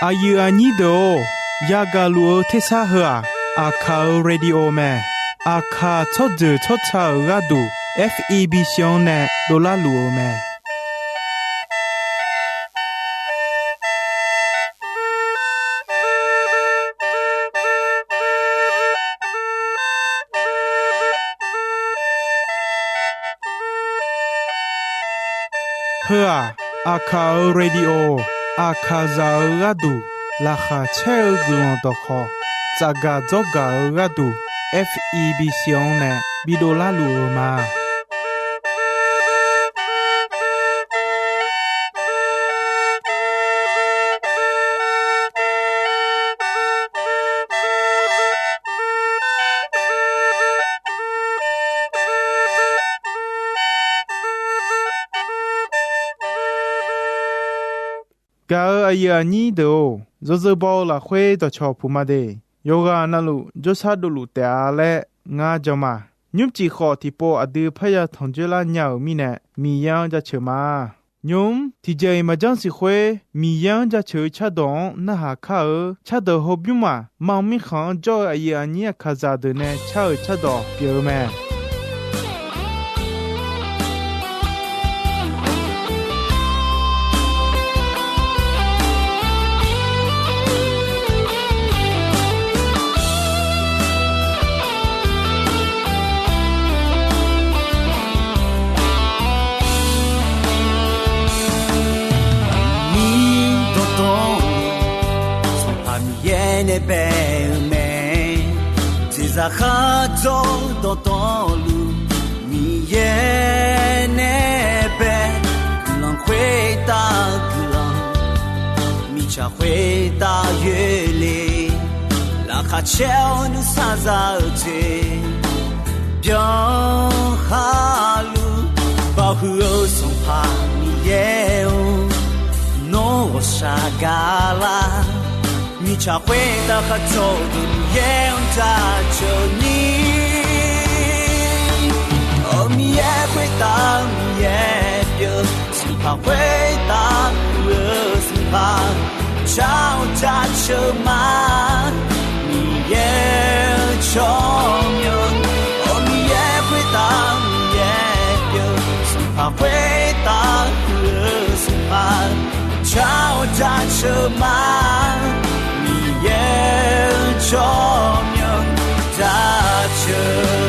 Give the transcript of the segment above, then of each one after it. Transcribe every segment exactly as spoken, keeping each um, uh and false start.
Aqyuif aqnyir deuq-or, yagaq luf-eu tersar heu-aq, Aqkaq-euq radio mae. Aqkaq tsawrjeuq tsawrca-euq gharduq, F E B C-anr nae dovlar luf-eu mae. Heu-aq, Aqkaq-euq radio, Aqkaqzaq-euq gharduq laqkhaq caer-eu guiqlanq dawqkhawq, tsafgaq dzawrgaq-eu gharduq, F E B C-anr nae bidov larluf-eu ma. Gaq-euq aqyuif aqnyir deuq-or, yawzeu baw-eu lafkhoer dawqcawq puq ma de. Yawqghaq navluf jawrshar dovluf taef-a laer ngar jan ma. Nymrcif khawf tiqpov aqdui parya tanqjoer lar nya-euq mirnae, Miqyaer-anr jaceuq ma. Nymq-mr tiqjeq-iq maqjanr siq khoer, Miqyaer-anr jaceuq-eu cardawq-anr narhaq kar-eu. Cardawq hawbymr-aq, mar mirkhanq-anr jawr-eu aqyuif aqnyir Aqkaqzaq deuq nae car-euq cardawq pyeuf-eu mae. Mir dawqtawvluf, Sanqpaq Miqyaer nae bae-eu mae. Jeqzaq khardzawr dawqtawvluf, Miqyaer nae bae. Guiqlanq khoertav guiqlanq, mirtsaq khoertav yoerle. Laqkhaq caer-awr nuisar za-eu jeq byanlar khaqluf, Baohuiq-eu Sanqpaq Miqyaer-or, nawr ghawqshaq gaqlar. Mirtsaq khoertav khardzawr deuq Miqyaer-anr jaceuq ni. Awq, Miqyaer khoertav Miqyaer pyeuf, Sanqpaq khoertav huiq-eu Sanqpaq, jar-awr jaceuq ma. Miqyaer-eu tsawrmyanr, awq, Miqyaer khoertav Miqyaer pyeuf, Sanqpaq khoertav huiq-eu Sanqpaq, jar-awr jaceuq ma. Miqyaer-eu tsawrmyanr jaceuq.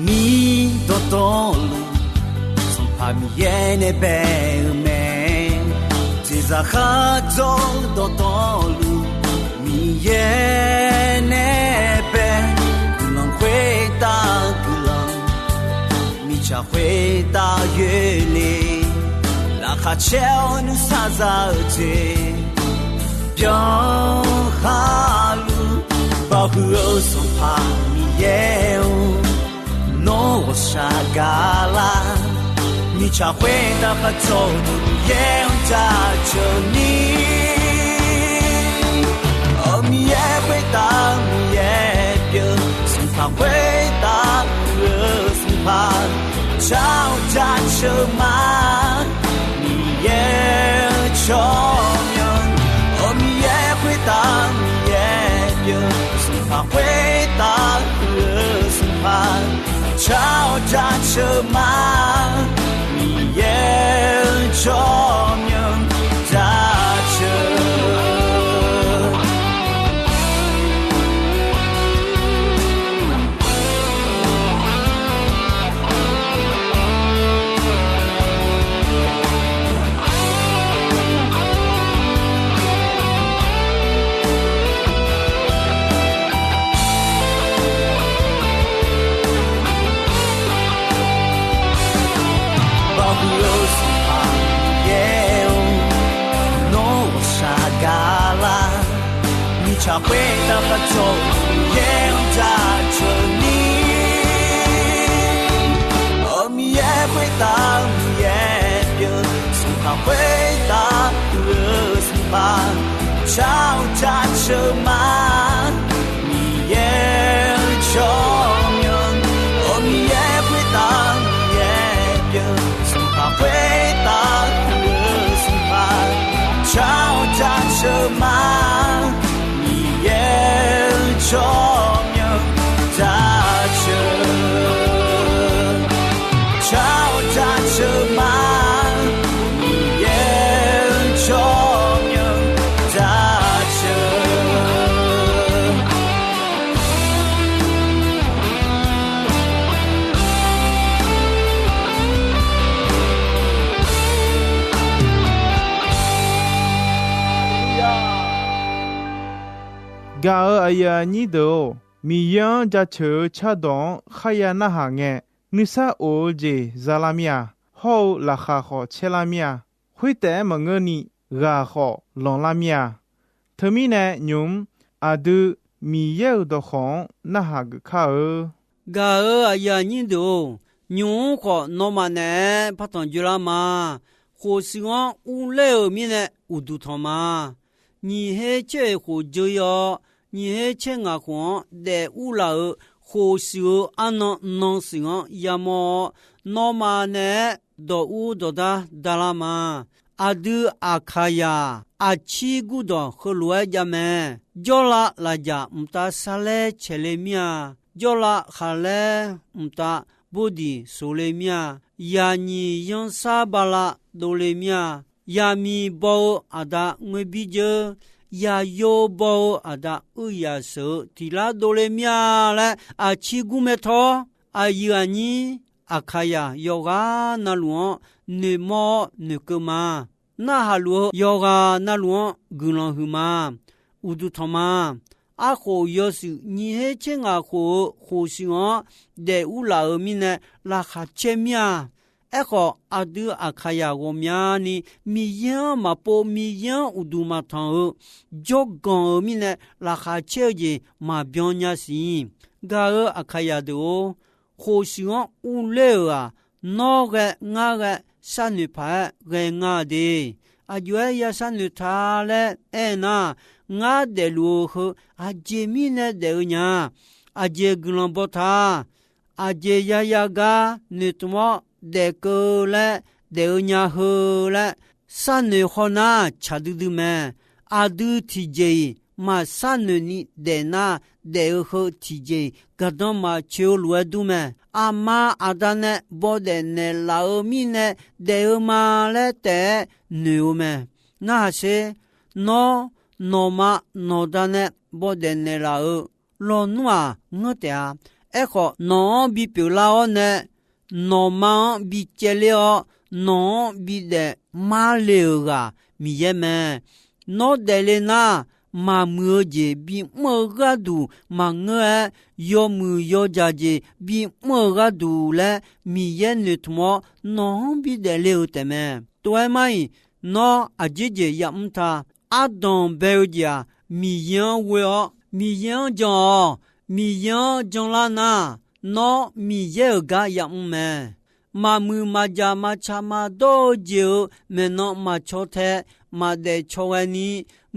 Mir dawqtawvluf, Sanqpaq Miqyaer nae bae-eu mae. Jeqzaq khardzawr dawqtawvluf, Miqyaer nae bae. Guiqlanq khoertav guiqlanq, mirtsaq khoertav yoerle. Laqkhaq caer-awr nuisar za-eu jeq byanlar khaqluf, Baohuiq-eu Sanqpaq Miqyaer-or, nawr ghawqshaq gaqlar. Mirtsaq khoertav khardzawr deuq Miqyaer-anr jaceuq ni. Awq, Miqyaer khoertav Miqyaer pyeuf, Sanqpaq khoertav huiq-eu Sanqpaq, jar-awr jaceuq ma. Miqyaer-eu tsawrmyanr, awq, Miqyaer khoertav Miqyaer pyeuf, Sanqpaq khoertav huiq-eu Sanqpaq, jar-awr jaceuq ma. Miqyaer-eu tsawrmyanr jaceuq. Baohuiq-eu Sanqpaq Miqyaer-or, nawr ghawqshaq gaqlar. Mirtsaq khoertav khardzawr deuq Miqyaer-anr jaceuq ni. khoertav-eu Miqyaer pyeuf, sanqpaq khoertav-eu sanqpaq, tsawrhaq jaceuq ma. Miqyaer-eu tsawrmyanr, Miqyaer khoertav-eu Miqyaer pyeuf, sanqpaq khoertav-eu sanqpaq, tsawrhaq jaceuq ma. Miqyaer-eu tsawrmyanr jaceuq, tsawrhaq jaceuq ma. Miqyaer-eu tsawrmyanr jaceuq. Gaq-euq aqyuif aqnyir deuq-or, Miqyaer-anr jaceuq-eu cardawq-anr kharya narhaq ngae, nuisar of-eu jeq zalar mir-a. Hawr-eu laqkhaq khawf caerlar mir-a. Khoertaef-aer maqngeurni, ghaq khawf lanqlar mir-a. Teumirnae nymq-mr aqdui Miqyaer-euq dawqkawq-anr narhaq geuf kar-eu. Gaq-euq aqyuif aqnyir deuq-or, nymq-mr khawf nawmaf naeq-aer partanq joelar ma. Khof shuif-anr urler-euq mirnae uqduq tanq ma. Nyiq her caer-eq khof dzeur-ir-awr, nyiq her caer ngaq khof-anr daef urlaf-euq khof shuif-eu arnan nan shuif-anr yamawr-awr, nawmaf naeq-aer dawq ur dawqdar dalar ma. Aqdui Aqkaqyaq aqcir gurdawq heulof-aer jav mae. Jawrlav lafjaq mqtav sarlaer caeq le mir-a. Jawrlav khaqlaer mqtav bawrdiq soq le mir-a. Yaqnyiq yanrsar bala dov le mir-a. Yaqmiq baw-eu aqda ngoerbir dzeur, yaqyo baw-eu aqda uiyaq sheuq-eu tiq lar dov le mir-a laer aqcir gur mae tawr, aqyuif aqnyir Aqkaqyaq yawqghaq navluf-anr noeqmawr-awr noeqkeuv ma. Narhaq luf-eu yawqghaq navluf-anr guiqlanq huiq ma. Uqduq tanq ma. Arkhof yawshuif nyiq her caer ngaq khof-eu khof shuif-anr daef urlaf-euq mirnae laqkhaq caer mir-a. Aerkhawf, aqdui Aqkaqyaq ghawqmyani Miqyaer-anr maqpov, Miqyaer-anr uqduq maqtanq-eu jawrganq-euq mirnae laqkhaq caer-eu jeq maqbyan nya siq. Gaq-euq Aqkaqyaq deuq-or, khof shuif-anr urler-euq-aq, nawr ghae ngar ghae sharnoeq paq-aer ghae nga de. Aqjox-aer ya sharnoeq ta laer aernar, ngar daefluf-eu heu aqjeq mirnae daef-eu nya? Aqjeq guiqlanq baw ta? Aqjeq yaya gar noeqtmq-awr daefkeuv laer daef-eu nya heu laer sharnoeq hawnar tsaq duidui mae. Aqdui tiqjeq-iq maqsharnoeq ni daefnar, daef-eu heu tiqjeq-iq gardanr maqcoeq-eu lof-aer dur mae. Aqma aqda nae bawdaef naeqlaf-eu mirnae daef-eu ma laer taef-aer noeq-eu mae. Narhaq sher, nawr, nawqma nawqda nae bawdaef naeqlaf-eu lawnmr-aq ngeur taef-a. Aerkhawf, nawq-anr bipyeuf lar-awr nae, nawqma-anr bicaevler-awr, nawq-anr bidaef marle-euq ghaq Miqyaer mae. Nawr daefle nar, maqmuiq-eu jeq bimr-eu gharduq maqngeur-aer, yawmuiq yawdzaq jeq bimr-eu gharduq laer Miqyaer noeqtmq-awr nawq-anr bidaef le-euq taefmae. Tov-aer mar-iq, nawr aqjeq jeq yamr ta? Ardanq bae-eu jeq-aq, Miqyaer-anr ghoe-awr Miqyaer-anr jan-awq. Miqyaer-anr janlar nar, nawr Miqyaer-euq gar yamr mae. Maqmuiq maqjaq maqtsaq maqdawr-eu jeq-euq maeqnan maqcaw tae, maqdaef caw ghaeni,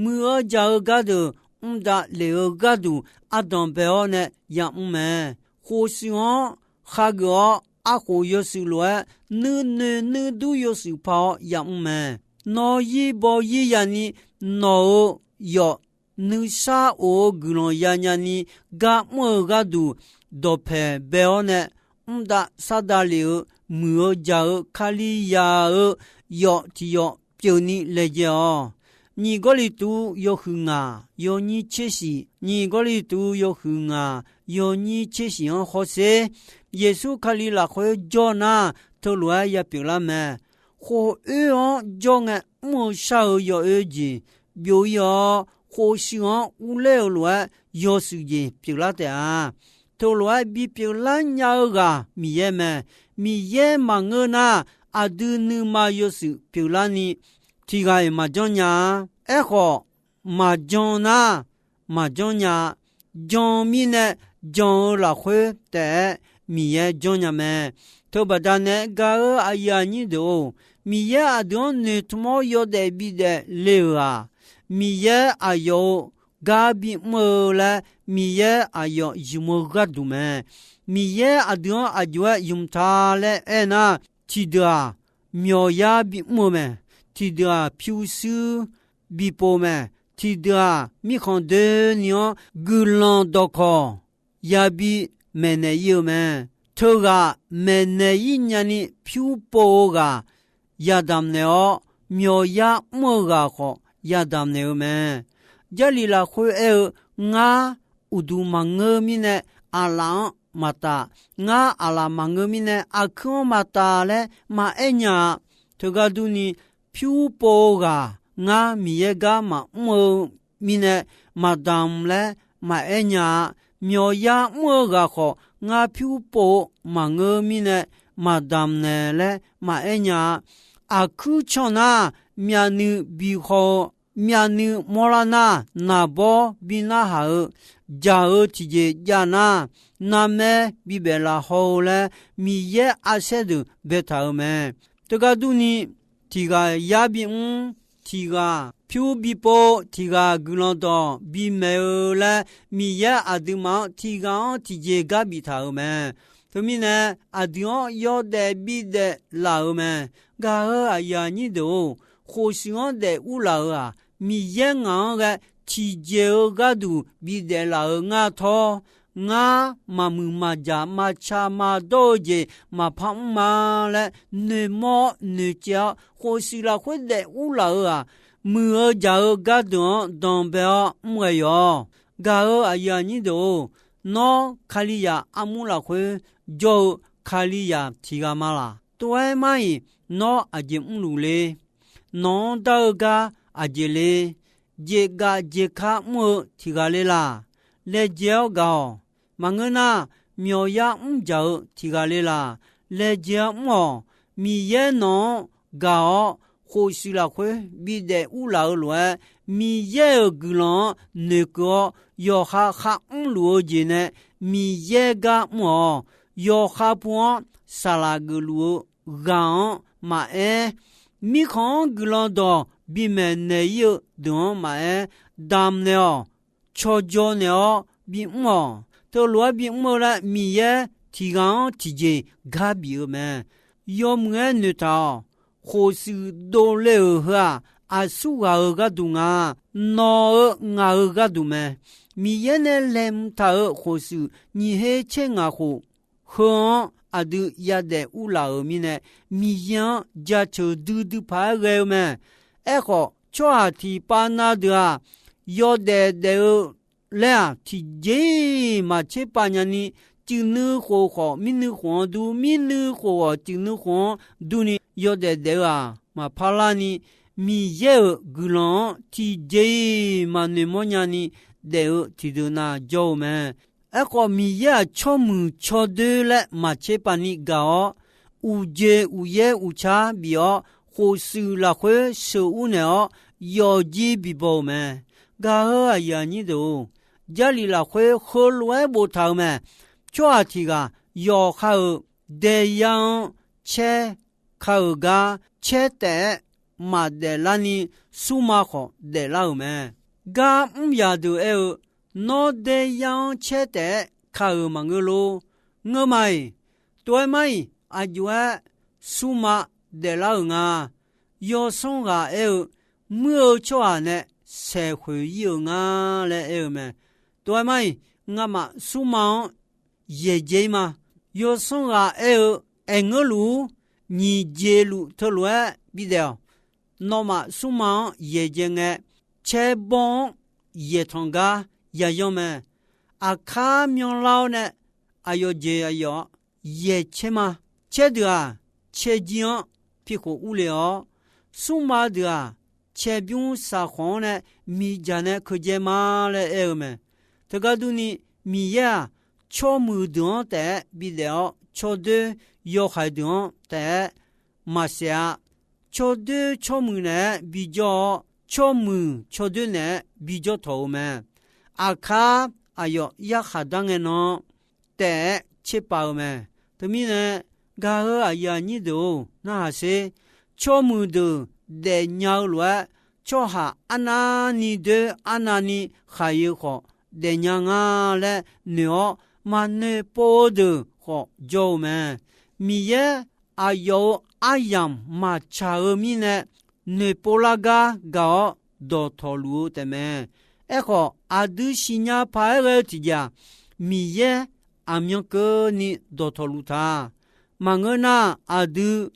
muiq-eu jaq-eu gardeuq mr davlef-eu gharduq ardanq bae-awr nae yamr mae. Khof shuif-anr khageuf-awr, arkhof yawshuif lof-aer nuinoeq nuidur yawshuif par-awr yamr mae. Nawr yir baw yir yani, nawq-euq yawf nuisar of-eu guiqlanq yanya ni gar mr-eu gharduq dawqpaeq bae-awr nae, mr dav sar davlef-eu muiq-eu jaq-eu Kalizaq-eu yawf tiq yawf pyeufni laejae-awq. Nyiq Gawrliqtu yawhuiq ngaq yawnyir tser shiq, Nyiq Gawrliqtu yawhuiq ngaq yawnyir tser shiq-anr hawsher. Yeqsur Kali lafkhoer jawr nar, teulof-aer ya pyeuflar mae. Khof oer-anr jawr ngae, mr-eu shar-eu yawoer jeq byov-ir-awr, khof shuif-anr urler-euq lof-aer yawshuif jeq pyeuflar taef-a. Teulof-aer bipyeuf lar nya-eu ghaq Miqyaer mae. Miqyaer maqngeur nar, aqdui nuima yawshuif pyeuflarni tiq ghaq-iq maqjanr nya-a. Aerkhawf, maqjan nar, maqjanr nya-a. Jan mirnae, jan-eu lafkhoer taef-aer Miqyaer janrnya mae. Teubaqda nae gaq-eu aqyuif aqnyir deuq-or, Miqyaer aqdui-anr noeqtmq-awr yawdaef bidaef le-euq-aq, Miqyaer aqyawf-euq gar bimr-eu laer Miqyaer aqyawf ymq-eu gharduq mae. Miqyaer aqdui-anr aqjox-aer ymq ta laer aernar, tiqdeuq-aq, myawqyar bimr-eu mae. Tiqdeuq-aq, pyurshuir bipov mae. Tiqdeuq-aq, mirkhanq doeni-anr guiqlanq dawqkawq yabi maeqnaeq ir-eu mae. Teughaq maeqnaeq ir nyani pyur pov-eu ghaq yadamq naeq-awr, myawqyar mr-eu ghaq khawf yadamq naeq-eu mae. Jarlif lafkhoer aer-eu, Ngar uqduq maqngeur mirnae aqlaf-anr maqtaf, ngar aqlaf maqngeur mirnae aqkuir-anr maqtaf laer maqaer nya-a. Teugar durni, pyur pov-eu ghaq ngar Miqyaer gar maqmr-eu mirnae maqdamq laer maqaer nya-a. Myawqyar mr-eu ghaq khawf, ngar pyur pov-eu maqngeur mirnae maqdamq naeq laer maqaer nya-a. Aqkuir canq nar, myavnuiv bi haw-eu, myavnuiv mawrlar nar, naqbawr bi narhaq-eu, jaq-eu tiqjeq jav nar, narmaer bibaef laf haw-eu laer Miqyaer arsaer deuq baetaq-euq mae. Teugar durni, tiq ghaq yar bimr, tiq ghaq pyur bipov, tiq ghaq guiqlanq dawq bimaeq-eu laer, Miqyaer aqduimaf-anr tiq ghaq-anr tiqjeq gar biftaq-euq mae. Teumirnae, aqdui-anr yawdaef bidaef laf-euq mae. Gaq-eu aqyuif aqnyir deuq-or, khofshuif-anr daef urlaf-euq-aq, Miqyaer ngaq-anr ghae tiqjeq-eu gharduq bidaef laf-euq ngar tawr. Ngar maqmuiq maqjaq maqtsaq maqdawr-eu jeq maqpar mr ma laer noeqmawr-awr noeqcaev-awr, khofshuif lafkhoer daef urlaf-euq-aq, muiq-eu jaq-eu gardeuq-anr danqbae-awr mr ghae yawq-awq. Gaq-eu aqyuif aqnyir deuq-or, nawr Kalizaq armur lafkhoer jawr-eu Kalizaq tiq ghaq ma laq? Tov-aer mar-iq, nawr aqjeq mrluf le? Nawq-anr dar-eu gar aqjeq le? Jeqgaf jeqka mr-eu tiq ghaq le laq? Laejae-awr gaq-awq. Maqngeur nar, myawqyar mrjaq-eu tiq ghaq le laq? Laejae-awr mr-awq. Miqyaer nawq-anr gaq-awr, khofshuif lafkhoer bidaef urlaf-eu lof-aer, Miqyaer-euq guiqlanq-anr noeqkeuv-awr, yawqha kharmr luf-eu jeq nae Miqyaer gar mr-awq. Yawqha pu-anr saqlaq geufluf-eu ghaq-anr maqaer, mirkhanq-anr guiqlanq dawq bimaeq naeq ir-eu deuq-anr maqaer, damq naeq-awq. Cawjaw naeq-awr bimr-awq. Teulof-aer bimr-eu laer Miqyaer tiq ghaq-anr tiqjeq gar bif-eu mae. Yawmuiq-aer noeqtaq-awq. Khofshuif dovle-euq heu-aq, aqsur ghaq-euq gharduq nga. Nawq-eu ngaq-euq gharduq mae. Miqyaer nae laeqhmq taq-euq khofshuif nyiq her tser ngaq khof, heu-anr aqdui yadaef urlaf-euq mirnae, Miqyaer-anr jaceuq duidui paq-aer ghae-eu mae. Aerkhawf, tsawrhaq tiqpav na deuq-aq, yawdaef daef-eu laer-aq, tiqjeq-iq maqtser pav nyani, cuif nuikhof khawf mirnuikhof-anr dur, mirnuikhof khawf cuif nuikhof-anr durni yawdaef daef-eu-aq, maqpar larni, Miqyaer-euq guiqlanq-anr tiqjeq-iq maqnoeq mawr nyani daef-eu tiqdeuq nav jawr-eu mae. Aerkhawf, Miqyaer-aq, tsawrmuiq tsawrdoer laer maqtser pav ni gaq-awr, uqjeq uqyaer uqcar bif-awr, khofshuif lafkhoer sheuqur naeq-awr, yawfjir bibaw-euq mae. Gaq-eu aqyuif aqnyir deuq-or, Jarlif lafkhoer heulof-aer boftaq-euq mae. Tsawrhaq tiq ghaq yawqha-euq daeyar-anr caer ka-euq gar caer taef-aer maqdaeflarni, surma khawf daeflar-euq mae. Gar mr yaq deuq aer-eu, Nawr daeyar-anr caer taef-aer ka-euq maqngeur lor. Ngeurma-iq, tov-aer mar-iq, aqjox-aer surma daeflar-euq nga. Yawsanr ghaq aer-eu, Muir-eu tsawrhaq nae saeqkhoeq ir-euq nga laer aer-eu mae. Tov-aer mar-iq, ngamaf surma-anr yaeqdzae ir ma. Yawsanr ghaq aer-eu, Aerngeur luf-ur. Nyiq jeq luf teulof-aer bidaef-awq. Nawmaf surma-anr yaeqdzae ngae, caer bawr-anr yaeqtanq gar yayanr mae. Aqkar myanrlar-awr nae aqyawf jeq aqyawf yaeq caer ma. Caer deuq-aq, caerjir-anr pikhof urle-awr, surma deuq-aq, caerbymr saqkhawf-anr nae miqdzaq nae keuvdzae ma laer aer-eu mae. Teugar durni, Miqyaer-aq, tsawrmuiq deuq-anr taef-aer bidaef-awr, tsawrdoer yawhaiq deuq-anr taef-aer maqsaef-a. Tsawrdoer tsawrmuiq naeq-aer bijawr-awr, tsawrmuiq tsawrdoer naeq-aer bijawr tawq-eu mae. Aqkar aqyawf yarkhaq dar ngae nan-anr taef-aer tserpav-eu mae. Teumirnae, Gaq-eu aqyuif aqnyir deuq-or, narhaq sher. Tsawrmuiq deuq daefnya-eu lof-aer, tsawrhaq arnavni doer arnavni khaq-eu khawf daefnya nga laer noeq-awr, maqnoeq pov-eu deuq khawf jawr-eu mae. Miqyaer aqyawf-euq aryamq maqtsaq-eu mirnae, noeqpov lar gar gaq-awr dawqtawq luf-eu taefmae. Aerkhawf, aqdui siqnya paq-aer ghae-eu tiqjeq-aq, Miqyaer aqmyan keuvni dawqtawq luf ta. Maqngeur nar, aqdui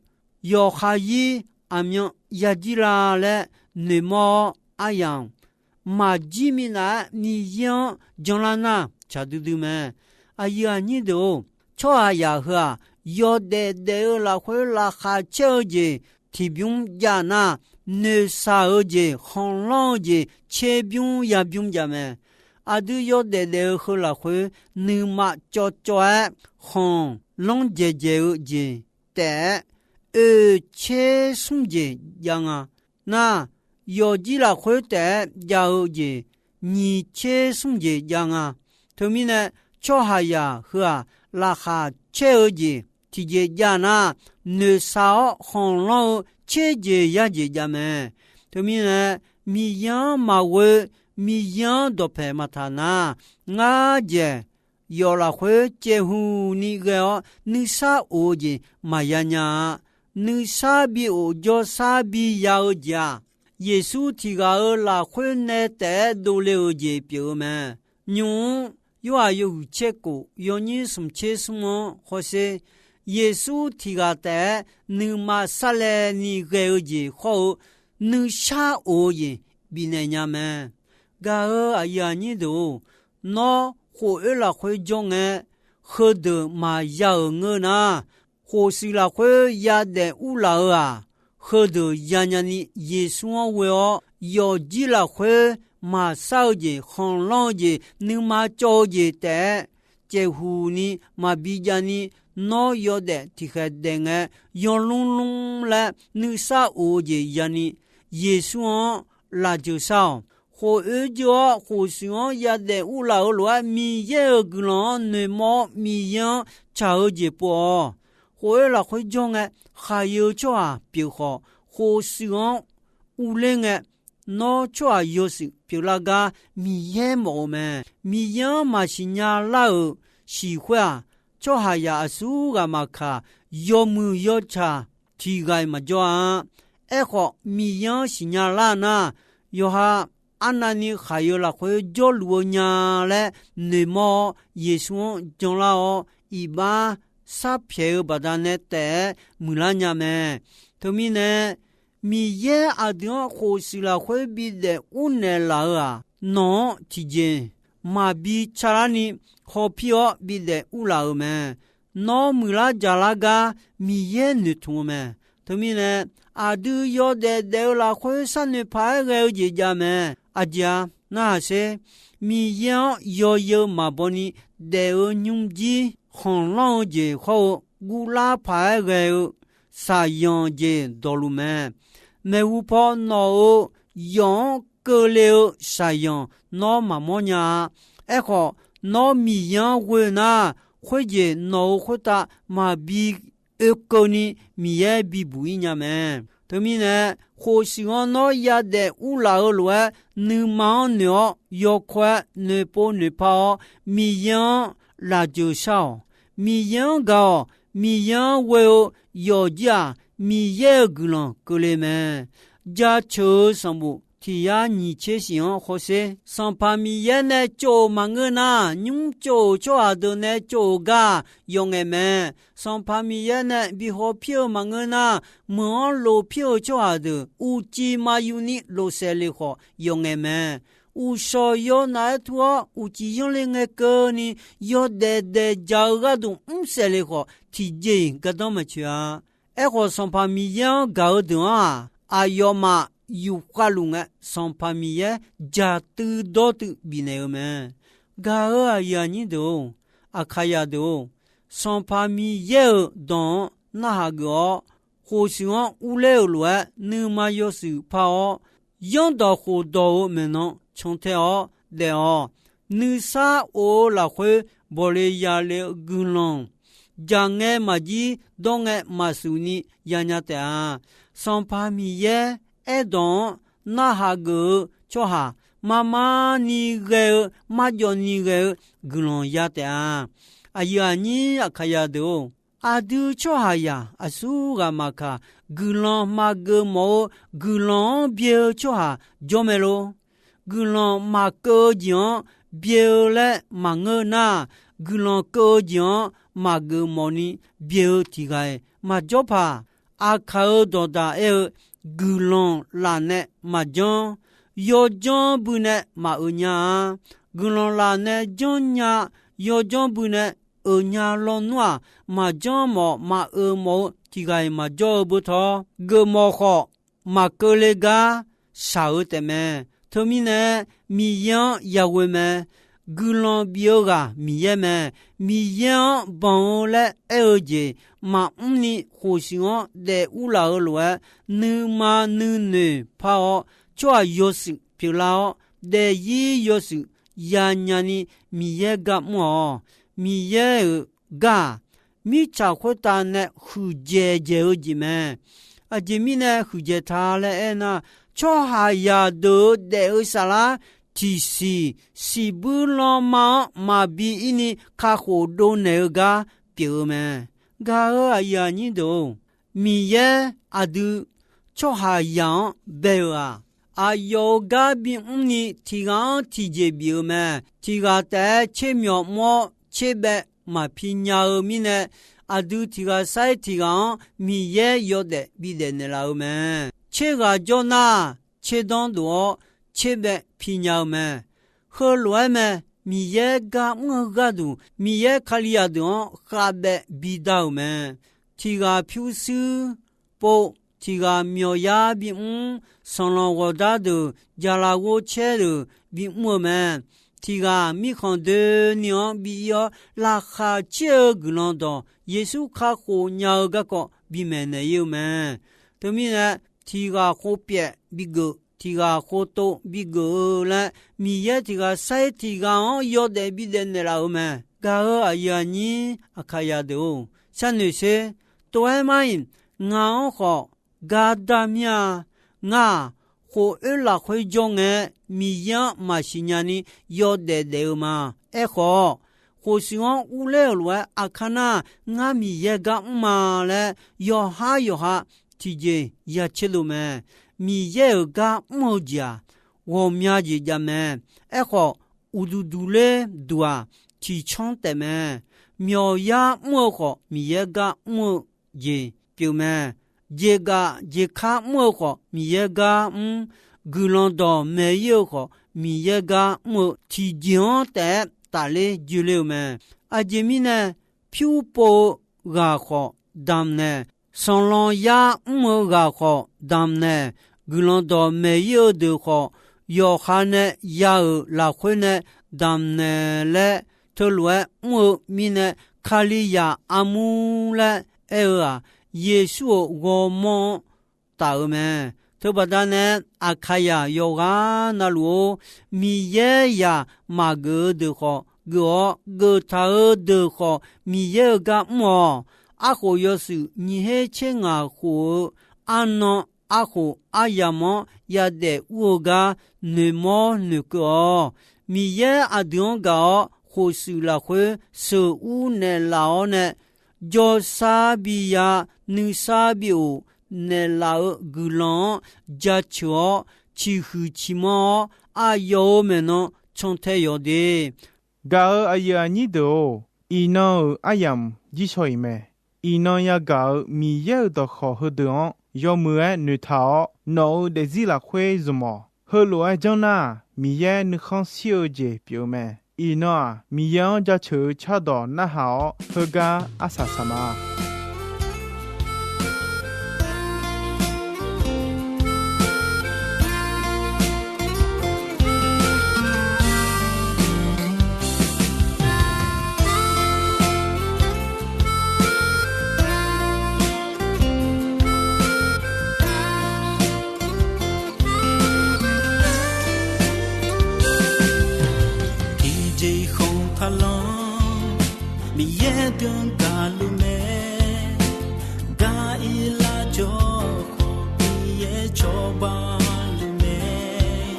yawqha-ir aqmyan yajir la laer noeqmawr-awr aryamq maqjir minav-aer Miqyaer-anr janlar nar tsaq duidui mae. Aqyuif aqnyir deuq-or, tsawrhaqzaq heu-aq, yawdaef daef-eu lafkhoer laqkhaq caer-eu jeq tiqbymr jav nar, noeqshaq-eu jeq, khanqlanr-eu jeq, tserbymr yabymr jav mae. Aqdui yawdaef daef-eu heu lafkhoer, nuima cawvcawv-aer khanqlanr dzaeqdzaeq-eu jeq taef-aer, oeq tser smr jeq jav nga. Nar, yawqjir lafkhoer taef-aer jav-eu jeq, nyiq tser smr jeq jav nga. Teumirnae, tsawrhaqzaq heu-aq, laqkhaq caer-eu jeq tiqjeq jav nar, noeqshaq-awr khanqlanr-eu tser jeq yar jeq jav mae. Teumirnae, Miqyaer-anr maqghoe, Miqyaer-anr dawqpaeq maqtaq nar, ngar dzaeq yawf lafkhoer caevhuq ni ghae-awr nuisar of-eu jeq maqya nya-a. Nuisar bi of jawrsar bi ya-eu jeq-aq, Yeqsur tiq ghaq-euq lafkhoer nae taef-aer dovle-euq jeq pyeuf-eu mae. Nymq-mr Yorhaq yawhuiq tser kof yawnyir smq tser smr-anr hawsher, Yeqsur tiq ghaq taef-aer nuima sarlaevni ghae-eu jeq hawr-eu nuisar of-eu jeq bifnaeq nya mae. Gaq-eu aqyuif aqnyir deuq-or, nawr khof oer lafkhoer jawr ngae, heudeuq maqya-euq ngeur nar, khof shuif lafkhoer yadaef urlaf-eu-aq, heudeuq yanya ni Yeqsur-anr ghoe-awr, yawqjir lafkhoer maqsar-eu jeq, khanqlanr-eu jeq, nuima cawv-eu jeq taef-aer caevhuq ni maqbi jav ni, nawr yawdaef tiqkhaeq daef ngae, yanlmr lmr laer nuisar of-eu jeq ya ni, Yeqsur-anr lafjeuq shar-awq. Khof oer jawr-awr khof shuif-anr yadaef urlaf-eu lof-aer Miqyaer-euq guiqlanq-anr noeqmawr-awr Miqyaer-anr tsaq-eu jeq pov-awq. Khof oer lafkhoer jawr ngae, khaqyeu tsawrhaq pyeuf khawf, khof shuif-anr urler ngae, nawr tsawrhaq yawshuif pyeuflar gar Miqyaer mawf-eu mae. Miqyaer-anr maqsiq nya lar-euq siq khoer-aq, tsawrhaqzaq aqsur ghaq maqkaq, yawmuiq yawtsaq tiq ghaq-iq maqjawr-a. Aerkhawf, Miqyaer-anr siqnya lar nar, yawqha arnavni khaqyeu lafkhoer jawrluf-eu nya laer noeqmawr-awr, Yeqsur-anr janlar-awr, iqbax sharpyaeq-eu baqdanae taef-aer muiqlar nya mae. Teumirnae, Miqyaer aqdui-anr khof shuif lafkhoer bidaef urnaeq laf-eu-aq, nawq-anr tiqjeq maqbi calar ni hawpir-awr bidaef urlaf-euq mae. Nawr muiqlar jaqlar gar Miqyaer noeqtmq-eu mae. Teumirnae, aqdui yawdaef daef-eu lafkhoer sharnoeq paq-aer ghae-eu jeq jav mae. Aqjeq-a, narhaq sher. Miqyaer-anr yawzeu maqbaw ni daef-eu nymrjir khanqlanr-eu jeq hawr-eu, guvlar paq-aer ghae-eu shaqzanq jeq dawqluf mae. Maeqhu paw nawq-euq yawf-anr keuvle-eu shaqzanq nawr maqmawr nya-a. Aerkhawf, nawr Miqyaer-anr ghoe nar, khoerjeq nawq-euq khoertav maqbi oekeuv ni Miqyaer bibuq-ir nya mae. Teumirnae, khof shuif-anr nawr yadaef urlaf-eu lof-aer, nuima-anr noeq-awr yawkawr-aer noeqpov noeqpa-awr, Miqyaer-anr lafjeuq shar-awq. Miqyaer-anr gaq-awq. Miqyaer-anr ghoe-eu yawqjir-aq, Miqyaer-euq guiqlanq keuvle mae. Jaceuq-eu sanqbof tiq yar nyiq tser shif-anr hawsher. Sanqpaq Miqyaer nae tsov-euq maqngeur nar, nymr tsov-euq tsawrhaq deuq nae tsov-euq gar yawf ngaeq mae. Sanqpaq Miqyaer nae bi hawpir-eu maqngeur nar, meuq-anr lofpir-eu tsawrhaq deuq uqcif maqyuf ni lofsaef le khawf yawf ngaeq mae. Uqshawq yawnaf-aer tur-awr uqcif yanr le ngae keuvni, yawdaef daef dzaq-eu gharduq mr saef le khawf, tiqjeq-iq gardanr maqtsoeq-a. Aerkhawf, Sanqpaq Miqyaer-anr gaq-eu deuq-anr-aq, aqyawfmaf yufkhav luf ngae, Sanqpaq Miqyaer jaqtuiv dawrtuiv bifnaeq-eu mae. Gaq-euq aqyuif aqnyir deuq-or, Aqkaqyaq deuq-or, Sanqpaq Miqyaer-euq dawq-anr narhaq geuf-awr, khof shuif-anr urler-euq lof-aer nuima yawshuif par-awr, yanrdawq khofdawq-euq maeqnan cantae-awr daef-awq. Nuisar of-eu lafkhoer bawqle yale-eu guiqlanq jaq ngae maqjir, dawr ngae maqsuf ni yanya taef-a. Sanqpaq Miqyaer aerdawq-anr narhaq geuf-eu tsawrhaq, mar mar ni ghae-eu, marjawv ni ghae-eu guiqlanq ya taef-a. Aqyuif aqnyir Aqkaqyaq deuq-or, aqdui tsawrhaqzaq aqsur ghaq maqkaq, guiqlanq maqgeuf mawf-eu, guiqlanq-anr byae-eu tsawrhaq jawr mae lor. Guiqlanq maqkeuv-eu jeq-anr byae-eu laer maqngeur nar, guiqlanq keuv-eu jeq-anr maqgeuf mawf ni byae-eu tiq ghaq-iq maqjawr paq. Aqkaq-euq dawqdaq aer-eu, guiqlanq laf nae maqjanr, yawjanr bui nae maqeuq nya-a. Guiqlanq laf nae janrnya, yawjanr bui nae euq nya lawnmr-aq, maqjanr mawf maqeuq mawf-eu tiq ghaq-iq maqjawr-eu beu tawr, geufmawf khawf maqkeuvle gar shaq-eu taefmae. Teumirnae, Miqyaer-anr yaghoe mae. Guiqlanq bif-eu ghaq Miqyaer mae. Miqyaer-anr banq-eu laer aer-eu jeq maqmr ni, khofshuif-anr daef urlaf-eu lof-aer, nuima nuinoeq par-awr, tsawrhaq yawshuif pyeuflar-awr, daefzir yawshuif yanya ni Miqyaer gar mr-awq. Miqyaer-euq gar-aq, mirtsaq khoertav nae huiqdzaeq dzaeq-eu jeq mae. Aqjeq mirnae huiqdzaeq ta laer aernar, tsawrhaqzaq deuq-euq daef-eu saflar tiqsiq siqbuir lanma-anr maqbi ir ni kakhof dovnaeq-eu gar pyeuf-eu mae. Gaq-euq aqyuif aqnyir deuq-or, Miqyaer aqdui tsawrhaqzaq-anr bae-euq-aq, aqyawf-euq gar bimr ni tiq ghaq-anr tiqjeq bif-eu mae. Tiq ghaq taef-aer tser myawq mr-awr tser baev maqpi nya-eu mirnae, aqdui tiq ghaq sair tiq ghaq-anr Miqyaer yawdaef bidaef naeqlaf-eu mae. Tser ghaq jawr nar, tser danr dof-awr tser baev pi nya-eu mae. Heulof-aer mae. Miqyaer gar mr-eu gharduq, Miqyaer Kalizaq deuq-anr khavbaev bidar-euq mae. Tiq ghaq pyurshuir pov, tiq ghaq myawqyar bimr, sanqlanq ghawqdar deuq, jaqlaf ghovcaer deuq bimr-eu mae. Tiq ghaq mirkhanq doeni-anr bi ir-awr, laqkhaq caer-eu guiqlanq dawq Yeqsur kakhof nya-eu garkawv bimaeq naeq ir-eu mae. Teumirnae, tiq ghaq khov pyaef bigeuf, tiq ghaq khov tov bigeuf-eu laer, Miqyaer tiq ghaq sair tiq ghaq-anr yawdaef bidaef naeqlaf-euq mae. Gaq-euq aqyuif aqnyir Aqkaqyaq deuq-or, sharnoeq sher. Tov-aer mar-iq, ngaq-anr khawf gar dar mir-a. Ngar-aq, khof oer lafkhoer jawr ngae, Miqyaer-anr maqsiq nya ni yawdaef daef-eu ma. Aerkhawf, khofshuif-anr urler-euq lof-aer aqkar nar, ngar Miqyaer gar mr ma laer yawqhar yawqha tiqjeq ya caerdov mae. Miqyaer-euq gar mr-eu jeq-aq, ghawqmya jeq jav mae. Aerkhawf, uqduq duq ler duq-aq, tiqcanr taef mae. Myawqyar mr-eu khawf, Miqyaer gar mr-eu jeq pyeuf mae. Jeqgaf jeqkar mr-eu khawf, Miqyaer gar mr. Guiqlanq dawqmaeq ir-eu khawf, Miqyaer gar mr-eu tiqjeq-anr taef-aer tafler joeler-eu mae. Aqjeq mirnae, pyur pov-eu ghaq khawf damq naeq, sanqlanq yar mr-eu ghaq khawf damq naeq, guiqlanq dawqmaeq ir-eu deuq khawf, yawqha nae ya-euq lafkhoer nae damq naeq laer, teulof-aer mr-eu mirnae, Kalizaq armur laer aer-eu-aq, Yeqsur-euq ghawrmawr-anr taf-eu mae. Teubaqda nae, Aqkaqyaq yawqghaq navluf-or, Miqyaer zaq maqgeuf-eu deuq khawf geuf-awr, geuf taq-eu deuq khawf Miqyaer-eu gar mr-awq. Arkhof yawshuif nyiq her tser ngaq khof-eu arnan arkhof aryamq-anr yadaef ur-eu gar noeqmawr noeqkeuv-awq. Miqyaer aqdui-anr gaq-awr, khofshuif lafkhoer sheuqur naeqlaf-awr nae, jawrsar biya, nuisar bi-oq naeqlaf-eu guiqlanq-anr jaceuq-awr, ciqhuiq ciqmanr-awr, aqyawf-euq maeqnan cantae yawq de. Gaq-euq aqyuif aqnyir deuq-or, iqnan-euq aryamq jirshaw-iq mae. Iqnan yagaq-euq Miqyaer-euq dawqkawq heudeuq-anr yawmuiq-aer noeqtaq-awr, nawq-euq daefzir lafkhoer zmq-awq. Heulof-aer janr nar, Miqyaer nuikhanr shir-eu jeq pyeuf-eu mae. Iqnan-aq, Miqyaer-anr jaceuq-eu cardawq narhaq-awr, heugar arsaq saq ma. Tiqjeq khof taqlanr, Miqyaer deuq-anr gaqluf mae, gar-ir lar jawr khawf Miqyaer cawba luf mae.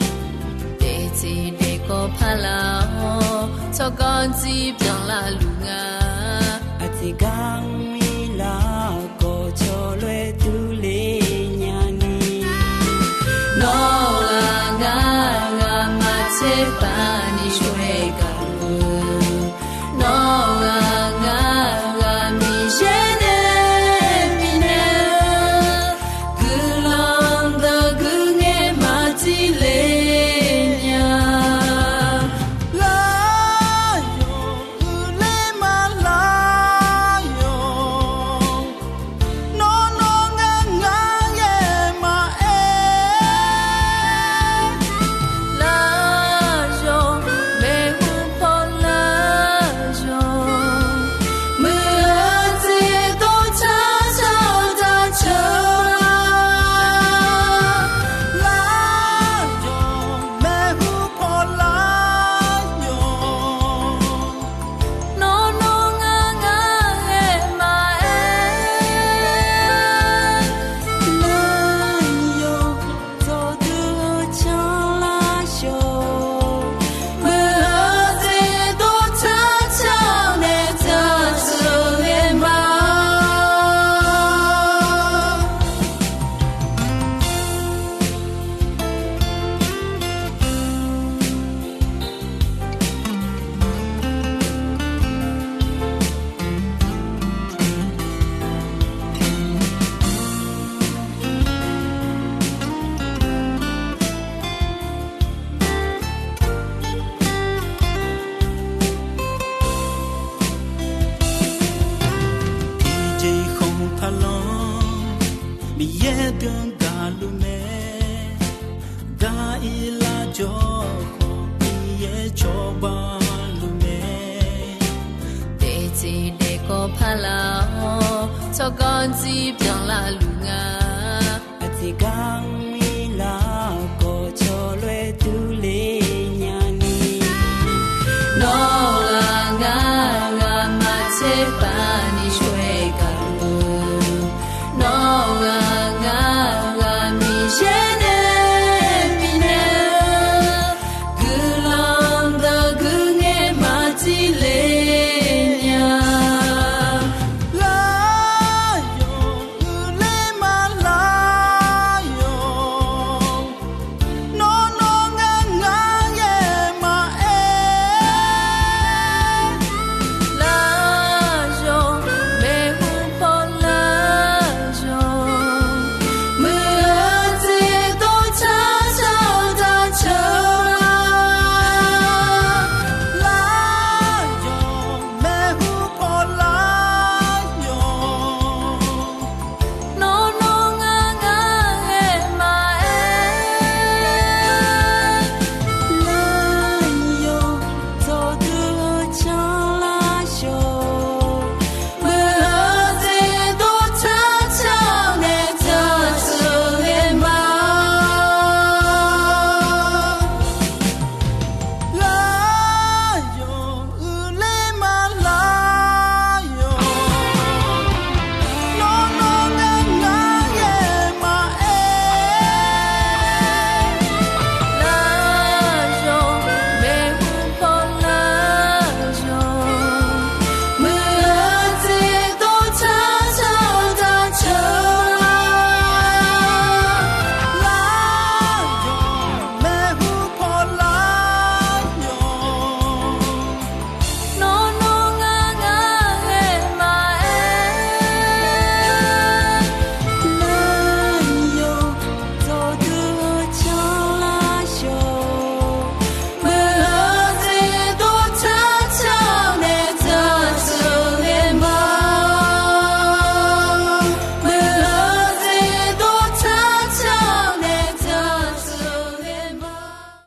Daefteq daefkawv paq laf-awr, tsawrganr dzir byanlar luf nga. Aqjeq gar-anr ir lar khawf, cawloer durler nyani. Nawr-aq ngar, ngar maqtser paq ni shawr-aer gaq-eu. Nawr-aq ngar, ngar Miqyaer nae bifnaeq-eu guiqlanq deuq guiqngaer maqdir le nya. Lar yawq, uiqler ma lar yawq. Nawr nawr ngar ngar ghae maqaer. Lar yawq, maeqhu paw lar yawq. Muiq-eu jeq dawrcar car daqceuq. Lar yawq, maeqhu paw lar yawq. Nawr nawr ngar ngar ghae maqaer. Lar yawq, dawqdui-eu canlar yawq. Muiq-eu jeq dawrcar car nae daqceuq ghae ma. Tiqjeq khanq taqlanr, Miqyaer deuq-anr gaqluf mae. Gar-ir lar jawr khawf Miqyaer cawba luf mae. Daefteq daefkawv paq laf-awr, tsawrganr dzir byanlar luf nga. Aqjeq gar